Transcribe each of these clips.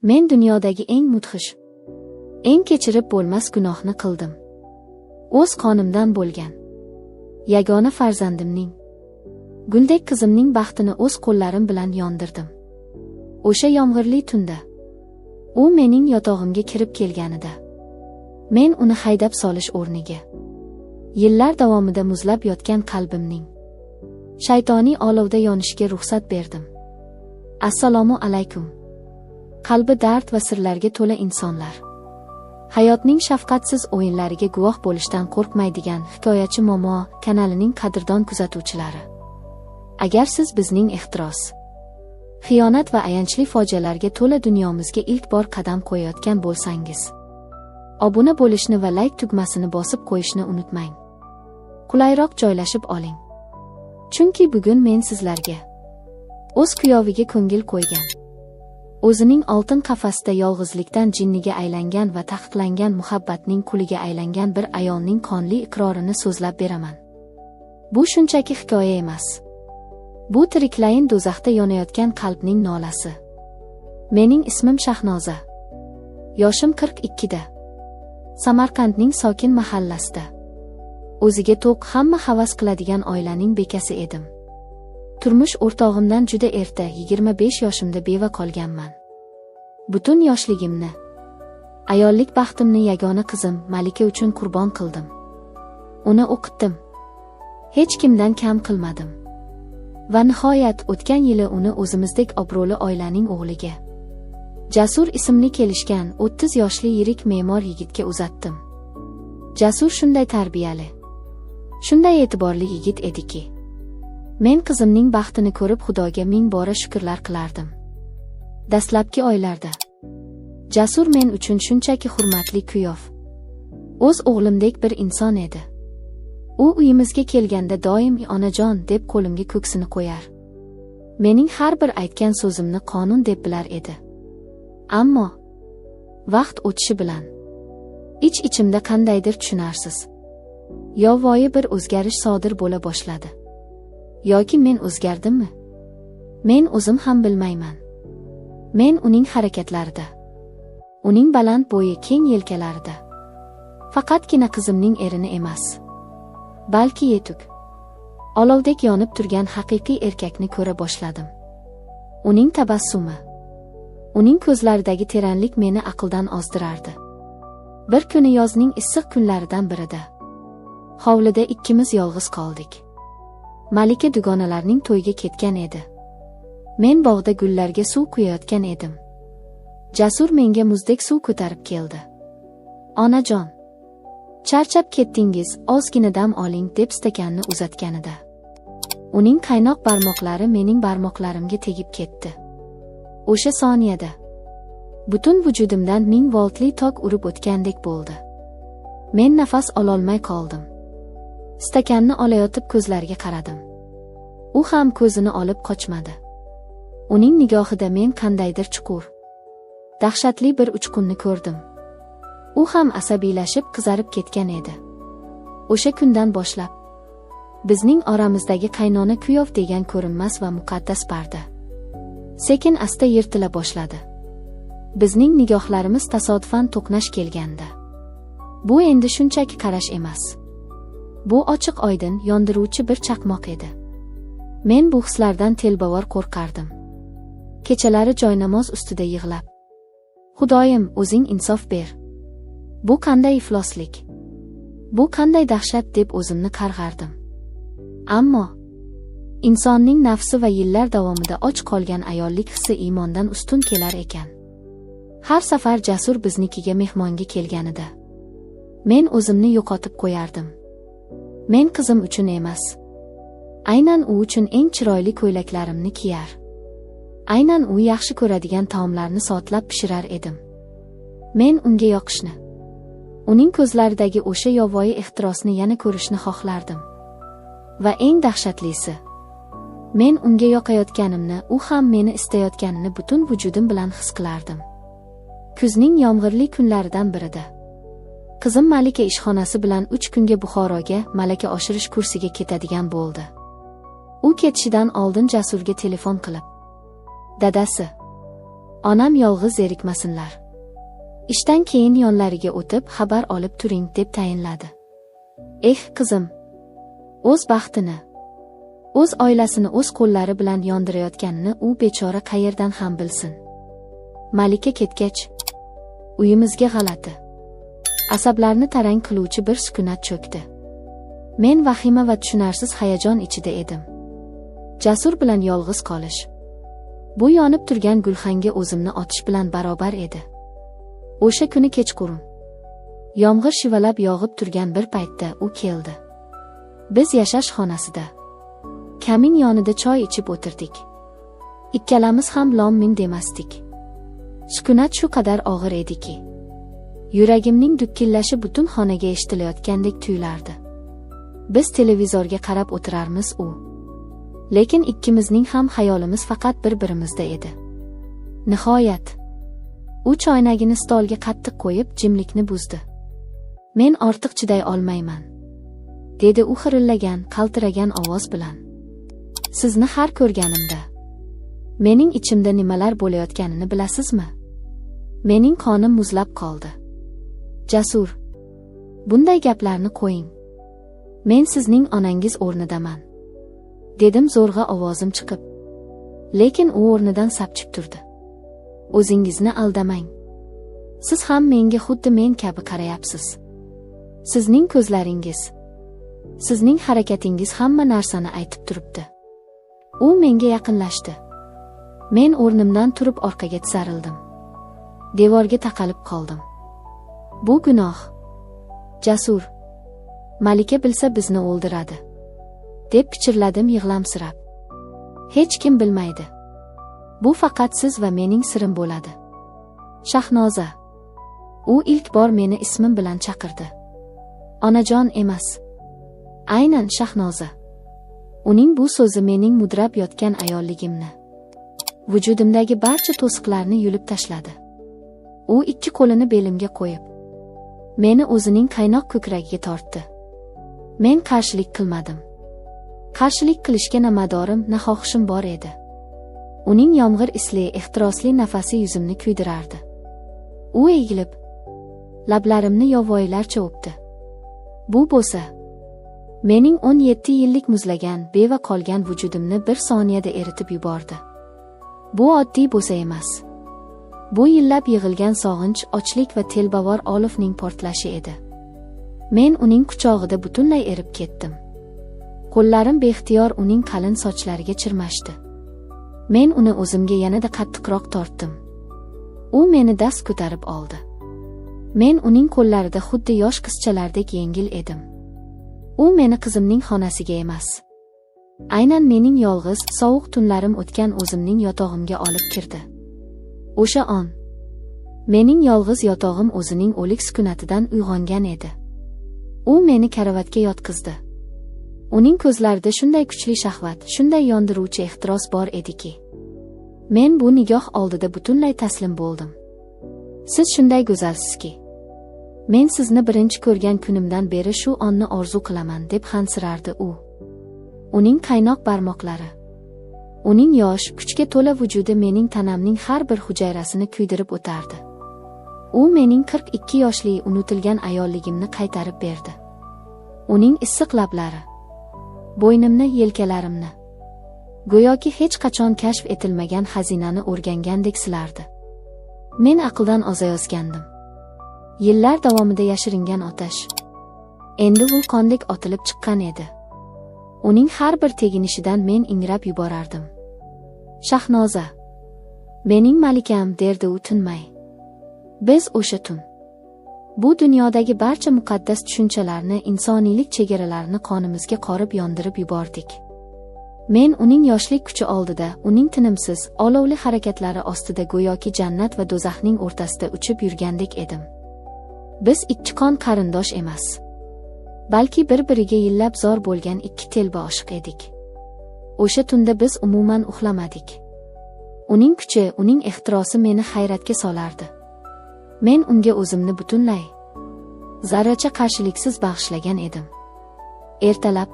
Men dunyodagi eng mudhish, eng kechirib bo'lmas gunohni qildim. O'z qonimdan bo'lgan yagona farzandimning, guldek qizimning baxtini o'z qo'llarim bilan yondirdim. O'sha yomg'irli tunda u mening yotog'imga kirib kelganida, men uni haydab solish o'rniga yillar davomida muzlab yotgan qalbimning shaytoniy olovda yonishiga ruxsat berdim. Assalomu alaykum. Qalbi dard va sirlarga to'la insonlar. Hayotning shafqatsiz o'yinlariga guvoh bo'lishdan qo'rqmaydigan Hikoyachi Momo kanalining qadrdon kuzatuvchilari. Agar siz bizning ehtiros, xiyonat va ayanchli fojialarga to'la dunyomizga ilk bor qadam qo'yayotgan bo'lsangiz, obuna bo'lishni va like tugmasini bosib qo'yishni unutmang. Qulayroq joylashib oling. Chunki bugun men sizlarga o'z kuyoviga ko'ngil qo'ygan, o'zining oltin qafasida yolg'izlikdan jinniga aylangan va taqiqlangan muhabbatning quliga aylangan bir ayolning qonli iqrorini so'zlab beraman. Bu shunchaki hikoya emas. Bu tiriklayin do'zaxda yonayotgan qalbning nolasi. Mening ismim Shahnoza. Yoshim 42da. Samarqandning sokin mahallasida o'ziga to'q, hamma havas qiladigan oilaning bekasi edim. Turmush o'rtog'imdan juda erta, 25 yoshimda beva qolganman. Butun yoshligimni, ayollik baxtimni yagona qizim Malika uchun qurbon qildim. Uni o'qitdim. Hech kimdan kam qilmadim. Va nihoyat o'tgan yili uni o'zimizdek obro'li oilaning o'g'liga, Jasur ismli kelishgan 30 yoshli yirik me'mor yigitga uzatdim. Jasur shunday tarbiyali, shunday e'tiborli yigit ediki, men qizimning baxtini ko'rib Xudoga ming bora shukrlar qilardim. Dastlabki oylarda Jasur men uchun shunchaki hurmatli kuyov, o'z o'g'limdek bir inson edi. U uyimizga kelganda doim onajon deb qo'limga ko'ksini qo'yar. Mening har bir aytgan so'zimni qonun deb bilar edi. Ammo vaqt o'tishi bilan ich-ichimda qandaydir tushunarsiz yovvoyi bir o'zgarish sodir bo'la boshladi. Yoki men o'zgardimmi? Men o'zim ham bilmayman. Men uning harakatlarida, uning baland bo'yi, keng yelkalarida faqatgina qizimning erini emas, balki yetuk, olovdek yonib turgan haqiqiy erkakni ko'ra boshladim. Uning tabassumi, uning ko'zlaridagi teranlik meni aqldan ozdirardi. Bir kuni yozning issiq kunlaridan birida hovlida ikkimiz yolg'iz qoldik. Malika dugonalarning to'yiga ketgan edi. Men bog'da gullarga suv quyayotgan edim. Jasur menga muzdek suv ko'tarib keldi. Onajon, charchab ketdingiz, ozgina dam oling deb stakanni uzatganida, uning qaynoq barmoqlari mening barmoqlarimga tegib ketdi. O'sha soniyada butun vujudimdan 1000 voltli tok urib o'tgandek bo'ldi. Men nafas ololmay qoldim. Stakanni olayotib ko'zlariga qaradim. U ham ko'zini olib qochmadi. Uning nigohida men qandaydir chuqur, dahshatli bir uchqunni ko'rdim. U ham asabiylashib qizarib ketgan edi. O'sha kundan boshlab bizning oramizdagi qaynona kuyov degan ko'rinmas va muqaddas parda sekin asta yirtila boshladi. Bizning nigohlarimiz tasodifan to'qnash kelganda, bu endi shunchaki qarash emas. Bu ochiq oydin, yondiruvchi bir chaqmoq edi. Men bu hislardan telbavor qo'rqardim. Kechalari joynamoz ustida yig'lab, Xudoyim, o'zing insof ber. Bu qanday ifloslik? Bu qanday dahshat deb o'zimni qarg'ardim. Ammo insonning nafsi va yillar davomida och qolgan ayollik hissi iymondan ustun kelar ekan. Har safar Jasur biznikiga mehmonga kelganida, men o'zimni yo'qotib qo'yardim. Men qizim uchun emas, aynan u uchun eng chiroyli ko'ylaklarimni kiyar, aynan u yaxshi ko'radigan taomlarni soatlab pishirar edim. Men unga yoqishni, uning ko'zlaridagi o'sha yovvoyi ehtirosni yana ko'rishni xohlardim. Va eng dahshatlisi, men unga yoqayotganimni, u ham meni istayotganini butun vujudim bilan his qilardim. Kuzning yomg'irli kunlaridan birida qizim Malika ishxonasi bilan 3 kunga Buxoroga malaka oshirish kursiga ketadigan bo'ldi. U ketishidan oldin Jasurga telefon qilib, "Dadasi, Onam yolg'iz zerikmasinlar. Ishdan keyin yonlariga o'tib, xabar olib turing, deb tayinladi. Eh, qizim. O'z baxtini, o'z oilasini o'z qo'llari bilan yondirayotganini u bechora qayerdan ham bilsin. Malika ketgach, uyimizga g'alati, asablarni tarang qiluvchi bir sukunat cho'kdi. Men vahima va tushunarsiz hayajon ichida edim. Jasur bilan yolg'iz qolish, bu yonib turgan gulxanga o'zimni otish bilan barobar edi. O'sha kuni kechqurun, yomg'ir shivalab yog'ib turgan bir paytda u keldi. Biz yashash xonasida, kamin yonida choy ichib o'tirdik. Ikkalamiz ham lom-mim demasdik. Sukunat shu qadar og'ir ediki, yuragimning dukillashi butun xonaga eshitilayotgandek tuyulardi. Biz televizorga qarab o'tirarmiz u. Lekin ikkimizning ham xayolimiz faqat bir-birimizda edi. Nihoyat, u choynagini stolga qattiq qo'yib, jimlikni buzdi. Men ortiq chiday olmayman, dedi u xirillagan, qaltiragan ovoz bilan. Sizni har ko'rganimda mening ichimda nimalar bo'layotganini bilasizmi? Mening qonim muzlab qoldi. Jasur, bunday gaplarni qo'ying. Men sizning onangiz o'rnidaman, dedim zo'rg'a ovozim chiqib. Lekin u o'rnidan sapchib turdi. O'zingizni aldamang. Siz ham menga xuddi men kabi qarayapsiz. Sizning ko'zlaringiz, sizning harakatingiz hamma narsani aytib turibdi. U menga yaqinlashdi. Men o'rnimdan turib orqaga tisarildim. Devorga taqalib qoldim. Bu gunoh. Jasur. Malika bilsa bizni o'ldiradi, deb pichirladim yig'lamsirab. Hech kim bilmaydi. Bu faqat siz va mening sirim bo'ladi. Shahnoza. U ilk bor meni ismim bilan chaqirdi. Onajon emas. Aynan Shahnoza. Uning bu so'zi mening mudrab yotgan ayolligimni, vujudimdagi barcha to'siqlarni yulib tashladi. U ikki qo'lini belimga qo'yib, meni o'zining qaynoq ko'kragiga tortdi. Men qarshilik qilmadim. Qarshilik qilishga na madorim, na xohishim bor edi. Uning yomg'ir isli, ehtirosli nafasi yuzimni kuydirardi. U egilib, lablarimni yovvoyilarcha o'pdi. Bu bo'sa mening 17 yillik muzlagan, beva qolgan vujudimni bir soniyada eritib yubordi. Bu oddiy bo'sa emas. Bu yillab yig'ilgan sog'inch, ochlik va telbavor olovning portlashi edi. Men uning quchog'ida butunlay erib ketdim. Qo'llarim beixtiyor uning qalin sochlariga chirmashdi. Men uni o'zimga yanada qattiqroq tortdim. U meni dast ko'tarib oldi. Men uning qo'llarida xuddi yosh qizchalardek yengil edim. U meni qizimning xonasiga emas, aynan mening yolg'iz, sovuq tunlarim o'tgan o'zimning yotog'imga olib kirdi. O'sha on mening yolg'iz yotog'im o'zining o'lik sukunatidan uyg'ongan edi. U meni karavotga yotqizdi. Uning ko'zlarida shunday kuchli shahvat, shunday yondiruvchi ehtiros bor ediki, men bu nigoh oldida butunlay taslim bo'ldim. Siz shunday go'zalsizki, men sizni birinchi ko'rgan kunimdan beri shu onni orzu qilaman, deb hansirardi u. Uning qaynoq barmoqlari, uning yosh, kuchga to'la vujudi mening tanamning har bir hujayrasini kuydirib o'tardi. U mening 42 yoshli unutilgan ayolligimni qaytarib berdi. Uning issiq lablari bo'ynimni, yelkalarimni, go'yoki hech qachon kashf etilmagan xazinani o'rgangandek silardi. Men aqldan ozayozgandim. Yillar davomida yashiringan otash endi vulqondek otilib chiqqan edi. Uning har bir teginishidan men ingrab yuborardim. Shahnoza, mening malikam, derdi u tinmay. Biz o'sha tun bu dunyodagi barcha muqaddas tushunchalarni, insoniylik chegaralarini qonimizga qorib yondirib yubordik. Men uning yoshlik kuchi oldida, uning tinimsiz, olovli harakatlari ostida go'yoki jannat va do'zaxning o'rtasida uchib yurgandek edim. Biz ikki qon qarindosh emas, balki bir-biriga yillab zor bo'lgan ikki telba oshiq edik. O'sha tunda biz umuman uxlamadik. Uning kuchi, uning ehtirosi meni hayratga solardi. Men unga o'zimni butunlay, zarracha qarshiliksiz bag'ishlagan edim. Ertalab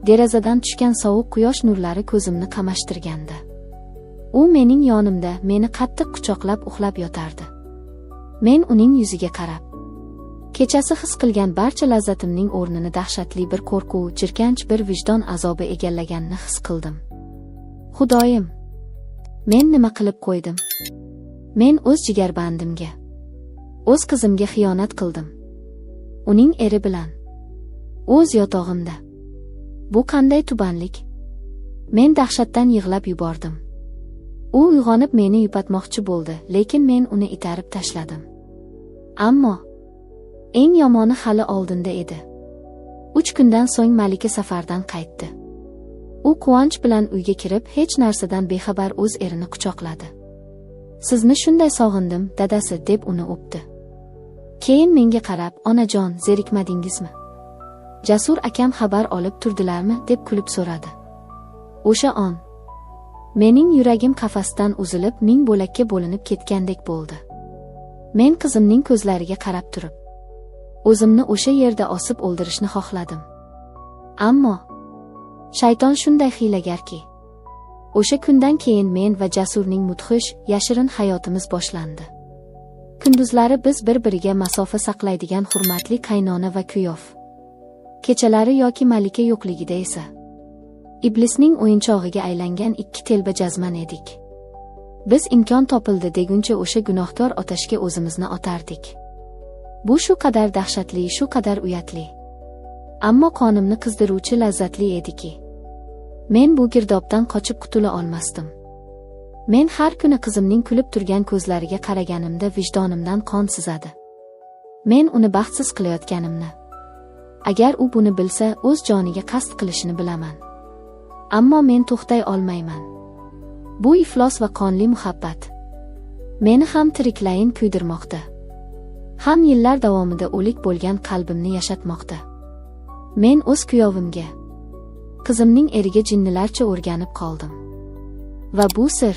derazadan tushgan sovuq quyosh nurlari ko'zimni qamashtirgandi. U mening yonimda meni qattiq quchoqlab uxlab yotardi. Men uning yuziga qarab, kechasi his qilgan barcha lazzatimning o'rnini dahshatli bir qo'rquv, jirkanch bir vijdon azobi egallaganini his qildim. Xudoyim, men nima qilib qo'ydim? Men o'z jigarbandimga, o'z qizimga xiyonat qildim. Uning eri bilan, o'z yotog'imda. Bu qanday tubanlik? Men dahshatdan yig'lab yubordim. U uyg'onib meni yupatmoqchi bo'ldi, lekin men uni itarib tashladim. Ammo eng yomoni hali oldinda edi. 3 kundan so'ng Malika safardan qaytdi. U quvonch bilan uyga kirib, hech narsadan bexabar o'z erini quchoqladi. Sizni shunday sog'indim, dadasi, deb uni o'pdi. Keyin menga qarab, onajon, zerikmadingizmi? Jasur akam xabar olib turdilarmi, deb kulib so'radi. O'sha on mening yuragim qafasdan uzilib, 1000 bo'lakka bo'linib ketgandek bo'ldi. Men qizimning ko'zlariga qarab turib, o'zimni o'sha yerda osib o'ldirishni xohladim. Ammo shayton shunday hiylagarki, o'sha kundan keyin men va Jasurning mudhish, yashirin hayotimiz boshlandi. Kunduzlari biz bir-biriga masofa saqlaydigan hurmatli qaynona va kuyov. Kechalari yoki Malika yo'qligida esa iblisning o'yinchog'iga aylangan 2 telba jazman edik. Biz imkon topildi deguncha o'sha gunohkor otashga o'zimizni otardik. Bu shu qadar dahshatli, shu qadar uyatli, ammo qonimni qizdiruvchi lazzatli ediki, men bu girdobdan qochib qutula olmasdim. Men har kuni qizimning kulib turgan ko'zlariga qaraganimda vijdonimdan qon sizadi. Men uni baxtsiz qilayotganimni, agar u buni bilsa, o'z joniga qasd qilishini bilaman. Ammo men to'xtay olmayman. Bu iflos va qonli muhabbat meni ham tiriklayin kuydirmoqda, ham yillar davomida o'lik bo'lgan qalbimni yashatmoqda. Men o'z kuyovimga, qizimning eriga jinnilarcha o'rganib qoldim. Va bu sir,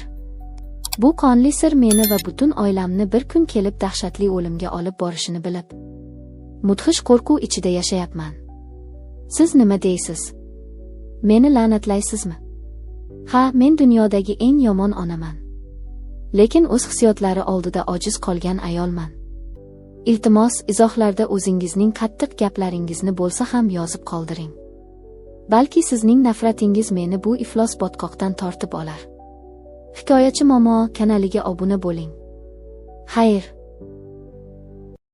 bu qonli sir meni va butun oilamni bir kun kelib dahshatli o'limga olib borishini bilib, mudhish qo'rquv ichida yashayapman. Siz nima deysiz? Meni la'natlaysizmi? Ha, men dunyodagi eng yomon onaman. Lekin o'z hissiyotlari oldida ojiz qolgan ayolman. Iltimos, izohlarda o'zingizning qattiq gaplaringizni bo'lsa ham yozib qoldiring. Balki sizning nafratingiz meni bu iflos botqoqdan tortib olar. Hikoyachi Momo kanaliga obuna bo'ling. Xayr.